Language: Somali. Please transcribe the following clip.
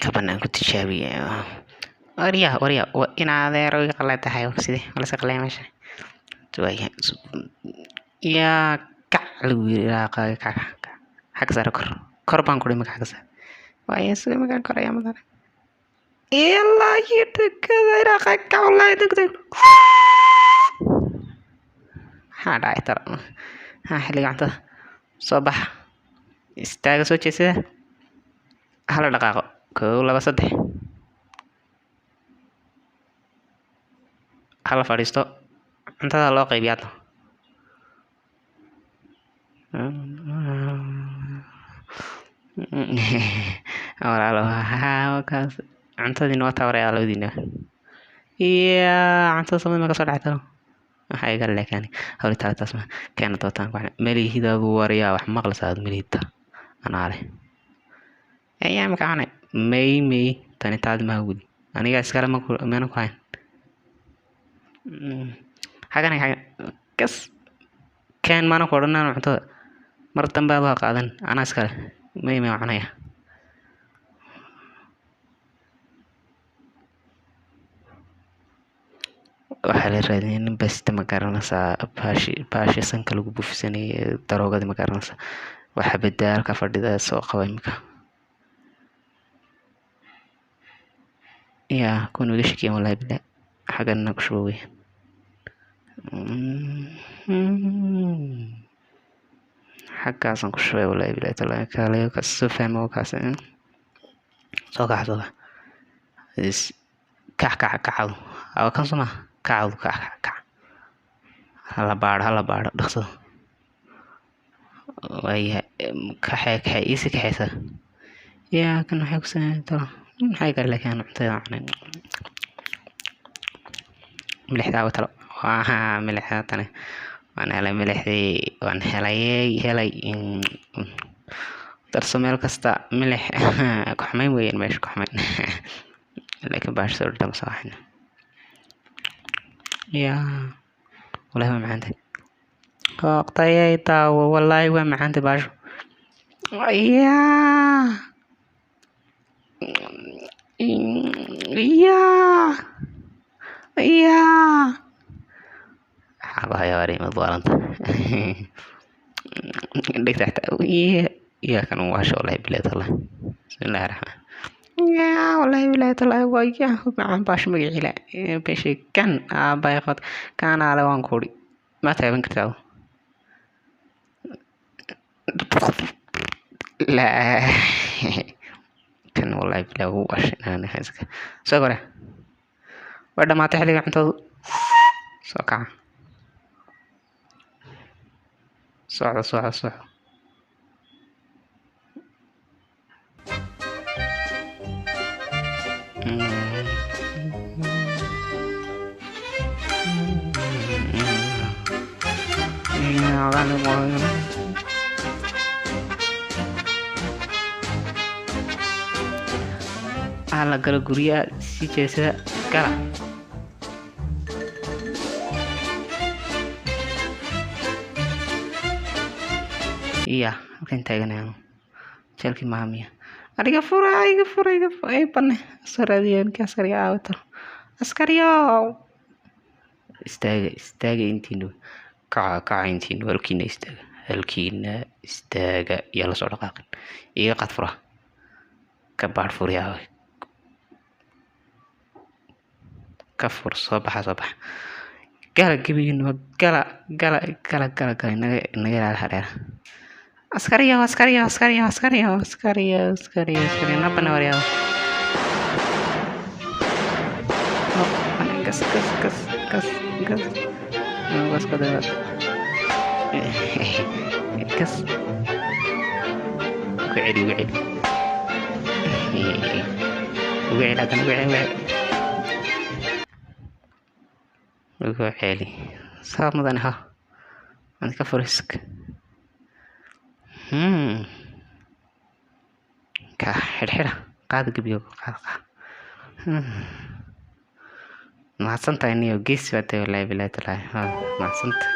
Kaban aan ku tijaabiye. Waryaa, waryaa, in adeero iga qalay tahay sidee wala iska qalay meesha. Waaya yaa kac lagu yiri, kac kac kac, xagga sare, kor kor baan ku dhimay, xagga sare. Waaya sida magaan koraya madana. Yalla yidhakada iraaqa kac, wallahi degdeg. Maxaa dhacay tara? Maxaa xilliga cuntada? Soo baxa, istaaga, soo jeedsada, hala dhaqaaqo. 1, 2, 3, hala fadhiisto, cuntada loo qaybiyo hadda. Walaalo kaas cuntadiina waa tabaraya labadiina. Yaa cuntada samada ma ka soo dhacay talo? Waxaa iga leekaan hawli taala taas ma keena dootaan ku malihidaadu. Waryaa, wax maqlaysaa aad malihida anaa leh ayaa maka cunay. May may, tani taadi maha weli, aniga iskale ma meena ku hayn. Xagan xagan kas keen maana ku odhanaan cuntada mar dambe aad waa qaadan, anaa iskale. May may, waan cunaya. Waxaa la raadiyay nin basta, ma garanaysaa, baashi baashi sanka lagu buufsanayay daroogadii, ma garanaysaa, waxa bedaalka fadhida soo qaba imika. Yaa kuwan iga shakiyeen, wallahi billahi, xaggana ku shubo weeyaan. Xaggaasaan ku shubay, wallahi billahi tallahi. Kaalayo kaas soo fahmo, kaas soo kax, soo kax, kac kac kacadu awa kan soo maha, kacadu kac kac kac. Hala baadho, hala baadho, dhaqsado. Waayahay, kaxee kaxee, iisi kaxeysa. Yaa kan maxay ku sameeyay talo? Maxay kale? Laakiin cuntada cunay milixdaa talo. Waa milixda tani, waan helay milixdii, waan helayay, helay. Darso meel kasta milix ku xumayn weeyaan, meesha ku xumayn, laakiin baasha soo dhama soo waxayna. Yaa wallahi waa macaantay, hooqtayay daawo, wallaahi waa macaantay baashu. Yaa yaa yaa, waxaa ku hayaa warimad waalanta dhegta xitaa. Yaa kan waasha, wallahi billahi tallahi, bismillahi raxmaan. Yaa wallahi billahi tallahi, waa yaa macaan baashu magaciila beeshay kan aabay qod kaanaale waan kuuri ma taaban kartaa. Laa kan wallahi billahi wuu waashay. Soo kore, way dhamaatay xilliga cuntadu. Soo kaca, socda, socda, socda. Hala galo guryaha, sii jeesada, gala. Iya halkan taaganayaan jeelkii maamiya. Ariga fura, iga fura, iga fura, ay bane soo raadiyeen ninkii askariga. Aawato askariyow, istaaga, istaaga intiinu, kaca, kaca intiinu, halkiina istaaga, halkiina istaaga, iyo la soo dhaqaaqin. Iga qad fura, ka baadh furiyaa, ka fur. Soo baxa, soo baxa, gala gebigiinuba, gala, gala, gala, gala, gala. Inaga inaga ilaali hareera. Askariyow, askariyow, askariyow, askariyow, askariyow, askariyow, askariyow, nabana waryaabo. Gas gas gas gas gas gas gas gas, ugu celi, ugu celi, ugu celi haddana, ugu celi, ugu celi, ugu celi. Saa mudane ha aan ka furisk ka xidhxidha, qaada gebiga, qaada, qaada. Mahadsantahay niyo, geesi baa tahay, wallaahi billahi tallahi, mahadsantahay.